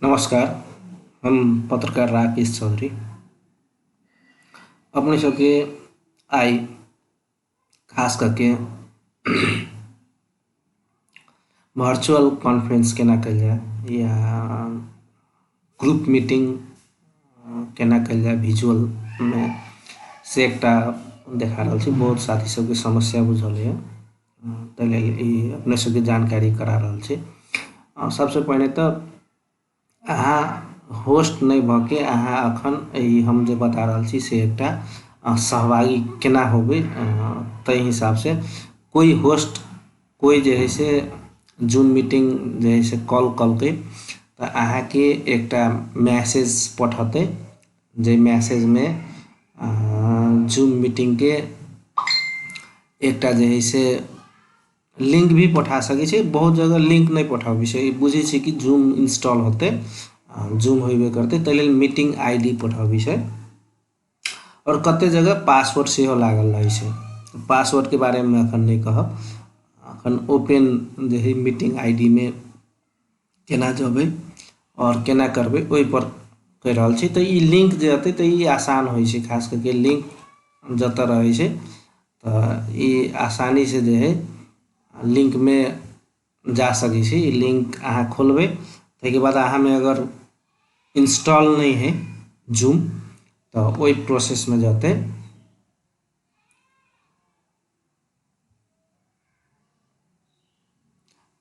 नमस्कार, हम पत्रकार राकेश चौधरी। अपने सबके आइ खास करके वर्चुअल कॉन्फ्रेंस केना कयल जाय या ग्रुप मीटिंग केना कयल जाय विजुअल में से एकटा देखा रहल छी। बहुत साथी सबके समस्या बुझल ये, ताहि लेल ई अपने सबके जानकारी करा रहल छी। सबसे पहिने तऽ अहाँ होस्ट नहि भऽ के अहाँ अखन ई हम जे बता रहल छी से एकटा सहभागी केना होबै, ताहि हिसाब से कोई होस्ट कोई जे है से जूम मीटिंग जे है से कॉल कलकै तऽ अहाँके एकटा मैसेज पठतै, जे मैसेज में जूम मीटिंग के एकटा जे है से लिंक भी पठा सकै छै। बहुत जगह लिंक नहि पठाबै छै, ई बुझै छै कि जूम इंस्टॉल होतै, जूम होबे करतै, ताहि लेल मीटिंग I D पठाबै छै। और कते जगह पासवर्ड सेहो लागल रहै छै। पासवर्ड के बारे में अखन नहि कहब, अखन ओपन जे है मीटिंग I D में केना जेबै और केना करबै ओहि पर कहि रहल छी। तऽ ई लिंक जे हेतै तऽ ई आसान होइ छै, खास करके लिंक जतऽ रहै छै तऽ ई आसानी से जे है लिंक में जा सकै छी। ई लिंक अहाँ खोलबै ताहिके बाद अहाँ में अगर इंस्टॉल नहि है जूम तऽ ओहि प्रोसेस में जेतै।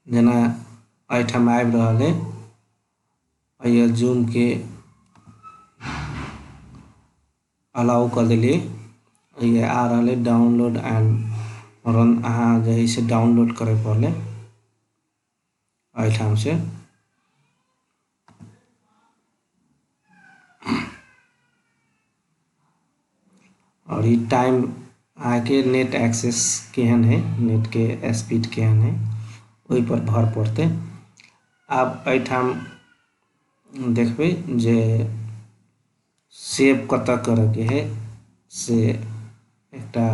जेना एहिठाम आबि रहल है, एहि जूम के अलाउ कऽ देलियै, ये आ रहल है डाउनलोड एंड रन। अहाँ जे है से डाउनलोड करे पड़लै एहिठाम से। और ई टाइम अहाँके नेट एक्सेस केहन है, नेट के स्पीड केहन है, ओहि पर भर पड़तै। आब एहिठाम देखबै जे सेव कतऽ करऽके है से एकटा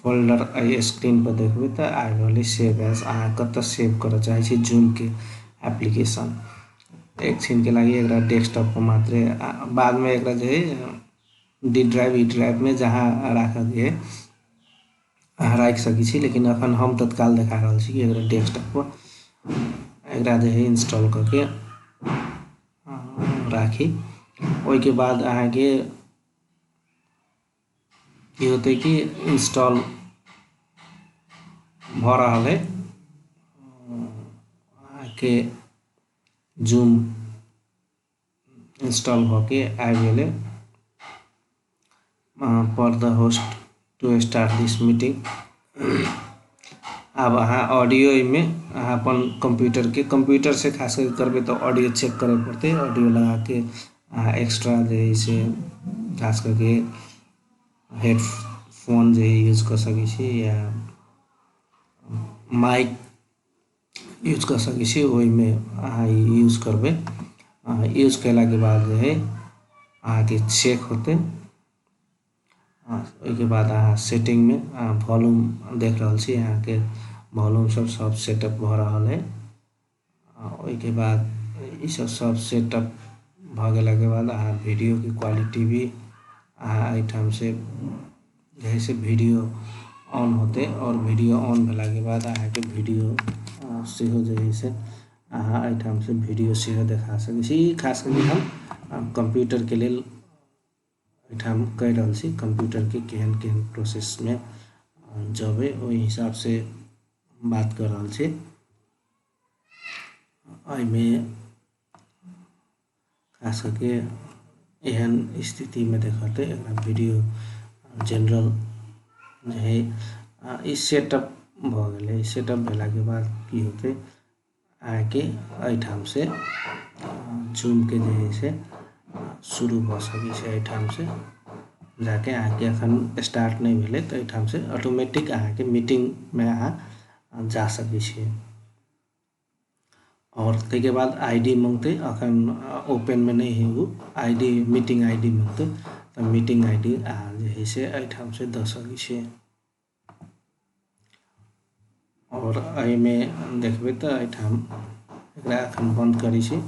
फोल्डर एहि स्क्रीन पर देखबै तऽ आबि रहल है सेव एज। अहाँ कतऽ सेव करऽ चाहै छी जूम के एप्लीकेशन। एक क्षण के लागि एकरा डेस्कटॉप पर मात्रे, बाद में एकरा जे है डी ड्राइव ई ड्राइव में जहाँ राखऽ के है अहाँ राखि सकै छी, लेकिन अखन हम तत्काल देखा रहल छी कि एकरा डेस्कटॉप पर एकरा जे है इंस्टॉल कऽ के राखी। ओहिके बाद अहाँके की होतै कि इंस्टॉल भऽ रहल है, अहाँके जूम इंस्टॉल भऽ के आबि गेलै। For the host to start this meeting. आब अहाँ ऑडियो एहिमे अहाँ अपन कंप्यूटर के कंप्यूटर से खास करके करबै तऽ ऑडियो चेक करे पड़तै। ऑडियो लगा के अहाँ एक्स्ट्रा जे है से खास करके हेडफोन जे यूज कऽ सकै छी या माइक यूज कऽ सकै छी, ओहिमे अहाँ यूज करबै। यूज कयलाके बाद जे है अहाँके चेक होतै। ओहिके बाद अहाँ सेटिंगमे अहाँ वॉल्यूम देख रहल छी, अहाँके वॉल्यूम सब सब सेटअप भऽ रहल है। ओहिके बाद ई सब सब सेटअप भऽ गेलाके बाद अहाँ वीडियोके क्वालिटी भी अहाँ एहिठाम से जे है से वीडियो ऑन होतै। और वीडियो ऑन भेलाके बाद अहाँके वीडियो सेहो जे है से अहाँ एहिठाम से वीडियो सेहो देखा सकै छी। ई खास करके हम कंप्यूटरके लेल एहिठाम कहि रहल छी, कंप्यूटरके केहन केहन प्रोसेसमे जेबै ओहि हिसाब से बात कऽ रहल छी। एहिमे खास करके एहन स्थितिमे देखतै एकरा वीडियो जनरल जे है ई सेटअप भऽ गेलै। सेटअप भेलाके बाद की होतै अहाँके एहिठाम से जूमके जे है से शुरू भऽ सकै छै। एहिठाम से जाके अहाँके अखन स्टार्ट नहि भेलै तऽ एहिठाम से ऑटोमेटिक अहाँके मीटिंगमे अहाँ जा सकै छियै। और ताहिके बाद I D मङ्गतै, अखन ओपनमे नहि है ओ I D, meeting I D मङ्गतै तऽ मीटिंग I D अहाँ जे है से एहिठाम से दऽ सकै छियै। और एहिमे देखबै तऽ एहिठाम एकरा एखन बंद करै छी,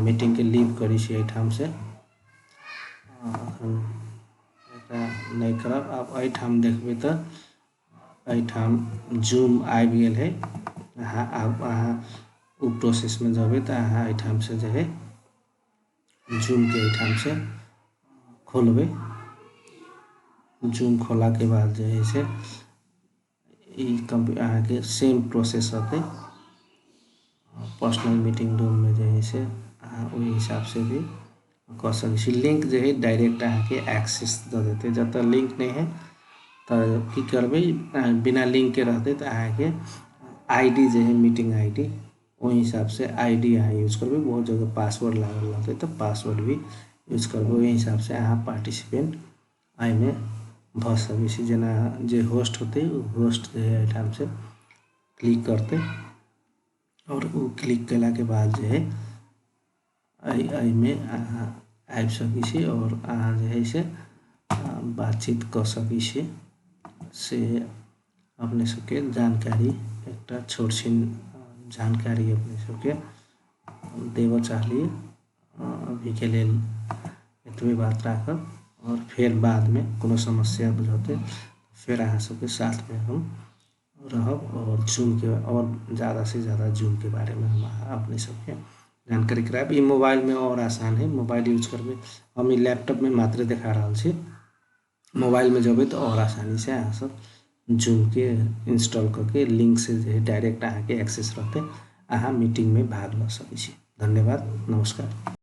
मीटिंगके लीव करै छी एहिठामसँ। एखन एकरा नहि करब। आब एहिठाम देखबै तऽ एहिठाम जूम आबि गेल है। अहाँ आब अहाँ ओ प्रोसेसमे जेबै तऽ अहाँ एहिठामसँ जे है जूमके एहिठामसँ खोलबै। जूम खोलाके बाद जे है से ई अहाँके सेम प्रोसेस रहतै। पर्सनल मीटिंग रूममे जे है से अहाँ ओहि हिसाबसँ भी कऽ सकै छी। लिंक जे है डायरेक्ट अहाँके एक्सेस दऽ देतै। जतऽ लिंक नहि है तऽ की करबै, बिना लिंकके रहतै तऽ अहाँके I D जे है मीटिंग I D, ओहि हिसाबसँ I D अहाँ यूज करबै। बहुत जगह पासवर्ड लागल रहतै तऽ पासवर्ड भी यूज करबै। ओहि हिसाबसँ अहाँ पार्टिसिपेंट एहिमे भऽ सकै छी। जेना जे होस्ट होतै ओ होस्ट जे है एहिठामसँ क्लिक करतै आओर ओ क्लिक कयलाके बाद जे है एहिमे अहाँ आबि सकै छी आओर अहाँ जे है से बातचीत कऽ सकै छी। से अपने सबके जानकारी एकटा छोट छिन जानकारी अपने सबके देबऽ चाहलियै। अभीके लेल एतबे बात राखब आओर फेर बादमे कोनो समस्या बुझौतै फेर अहाँ सबके साथमे हम रहब आओर जूमके आओर ज़्यादा से ज़्यादा जूमके बारेमे हम अपने सबके जानकारी करायब। ई मोबाइलमे आओर आसान है, मोबाइल यूज करबै। हम ई लैपटॉपमे मात्र देखा रहल छी, मोबाइलमे जेबै तऽ आओर आसानीसँ अहाँ सब जूमके इंस्टॉल कऽ के लिंक से जे डायरेक्ट अहाँके एक्सेस रहतै, अहाँ मीटिंगमे भाग लऽ सकै छी। धन्यवाद, नमस्कार।